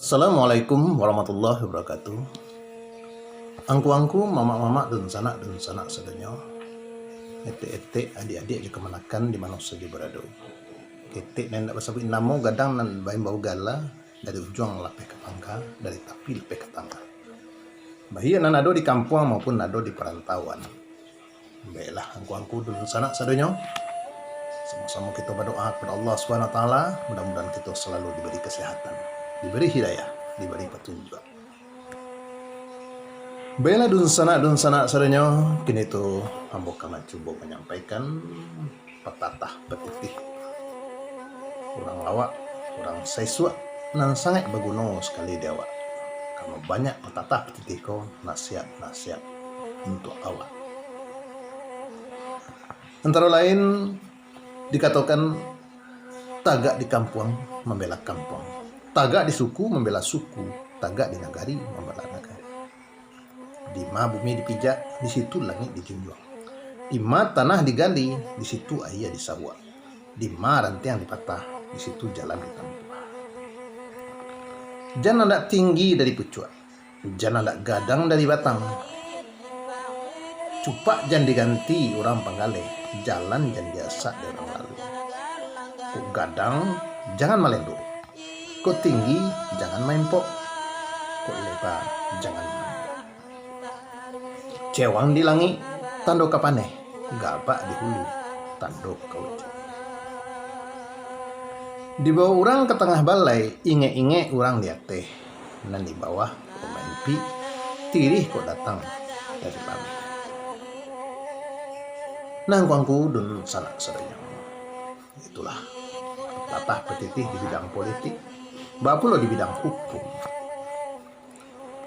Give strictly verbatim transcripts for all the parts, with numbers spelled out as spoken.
Assalamualaikum warahmatullahi wabarakatuh. Angku-angku, mamak-mamak, dunsanak-dunsanak sadonyo, etek-etek, adiak-adiak jo kamanakan di mano sajo barado. Ketek nan indak basabuik namo, gadang nan baimbau gala, dari ujuang lapeh ka pangka, dari tapi lapeh ka tangah. Baiak nan ado di kampuang maupun ado di parantauan. Baiklah, angku-angku dunsanak sadonyo, samo-samo kito badoa kapado Allah Subhanahu Wa Taala, mudah-mudahan kito salalu dibari kasehatan, dibari hidayah, dibari patunjuak. Baiklah, dunsanak-dunsanak sadonyo, kini tu ambo ka mancubo manyampaikan patatah patitih urang awak, urang saisuak, nan sangaik baguno sakali di awak. Karano banyak patatah patitih ko nasihat-nasihat untuak awak. Antaro lain dikatokan, tagak di kampuang mambela kampuang, tagak di suku mambela suku, tagak di nagari mambela nagari. Di ma bumi dipijak, di situ langik dijunjuang. Di ma tanah digali, di situ aia disauak. Di ma rantiang dipatah, di situ jalan ditampuah. Jan andak tinggi dari pucuak, jan andak gadang dari batang. Cupak jan diganti urang panggaleh, jalan jan diasak dek urang lalu. Kok gadang, jangan malendo. Kok tinggi, jangan maimpok. Kok leba, jangan maimpok. Cewang di langik, tando ka paneh. Gabak di hulu, tando ka ujan. Dibawa urang ka tangah balai, ingek-ingek urang di ateh. Nan di bawah ko maimpik, tirih kok datang dari langik. Nah, angku-angku dunsanak sadonyo, itulah patatah patitih di bidang politik, baa pulo di bidang hukum.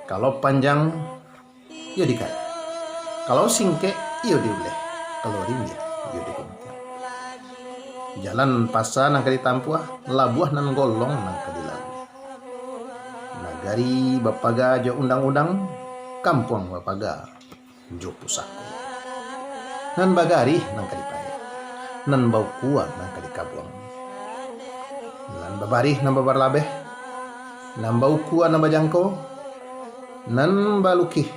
Kalau panjang, iyo dikaik. Kalau singkek, iyo diuleh. Kalau rindiang, iyo diguntiang. Jalan pasa nan ka ditampuah, labuah nan golong nan ka dilalui. Nagari bapaga jo undang-undang, kampuang bapaga jo pusako. Nan bagarih nan ka dipaek, nan baukua nan ka dikabuang, nan babarih nan babalabeh, nan baukua nan bajangko, nan balukih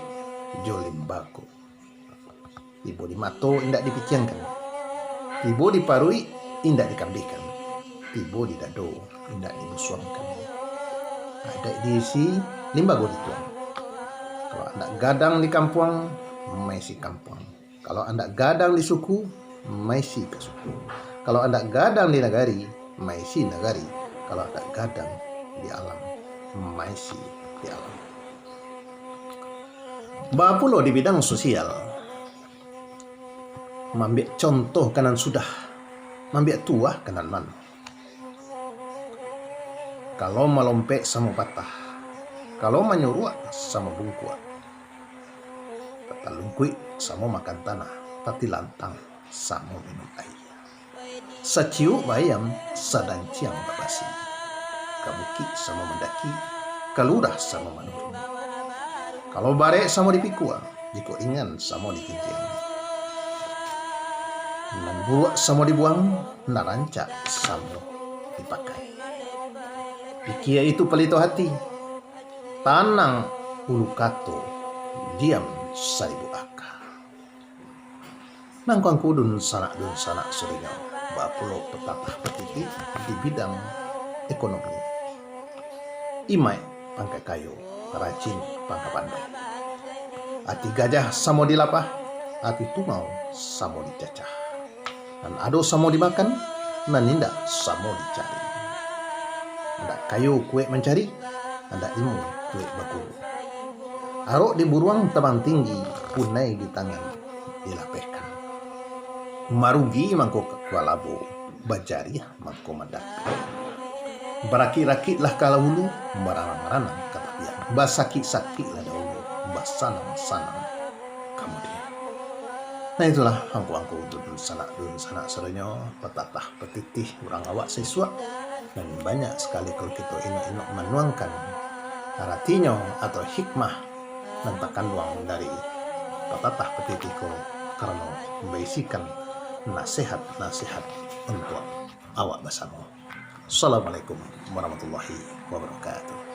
jo limbago. Tibo di mato indak dipiciangkan, tibo di paruik indak dikambihkan, tibo di dado indak dibusuangkan. Adaik diisi, limbago dituang. Kalau andak gadang di kampuang, maisi kampuang. Kalau andak gadang di suku, maisi ka suku. Kalau andak gadang di nagari, maisi nagari. Kalau andak gadang di alam, maisi di alam. Baa pulo di bidang sosial, maambiak contoh ka nan sudah, maambiak tuah ka nan mano. Kalau malompek samo patah, kalau manyuruak samo bungkuak, tatalungkuik samo makan tanah, tatilantang samo minum aia. Saciuk baayam, sadanciang babasi. Ka bukik samo mandaki, ka lurah samo manurun. Kalau barek samo dipikua, jikok ringan samo diginjiang. Nan buruak samo dibuang, nan rancak samo dipakai. Pikia itu palito hati, tanang ulu kato, diam saribu aka. Nah, angku-angku dunsanak-dunsanak sadonyo, baa pulo patatah patitih di bidang ekonomi. Imaik pangka kayo, rajin pangka pandai. Ati gajah samo dilapah, ati tungau samo dicacah. Nan ado samo dimakan, nan indak samo dicari. Andak kayo kuek mancari, andak ilmu kuek baguru. Arok di buruang tabang tinggi, punai di tangan dilapehkan. Marugi mangko ka kualabo, bajariah mangko mandapek. Barakik-rakiklah ka hulu, baranang-ranang ka tapian. Basakik-sakiklah dahulu, basanang-sanang kamudian. Nah, itulah angku-angku dunsanak-dunsanak sadonyo, patatah patitih urang awak saisuak, nan banyak sakali kalau kito inok-inok manuangkan aratinyo atau hikmah nan takanduang dari patatah patitih ko, karano baisikan nasihat-nasihat untuak awak basamo. Assalamualaikum warahmatullahi wabarakatuh.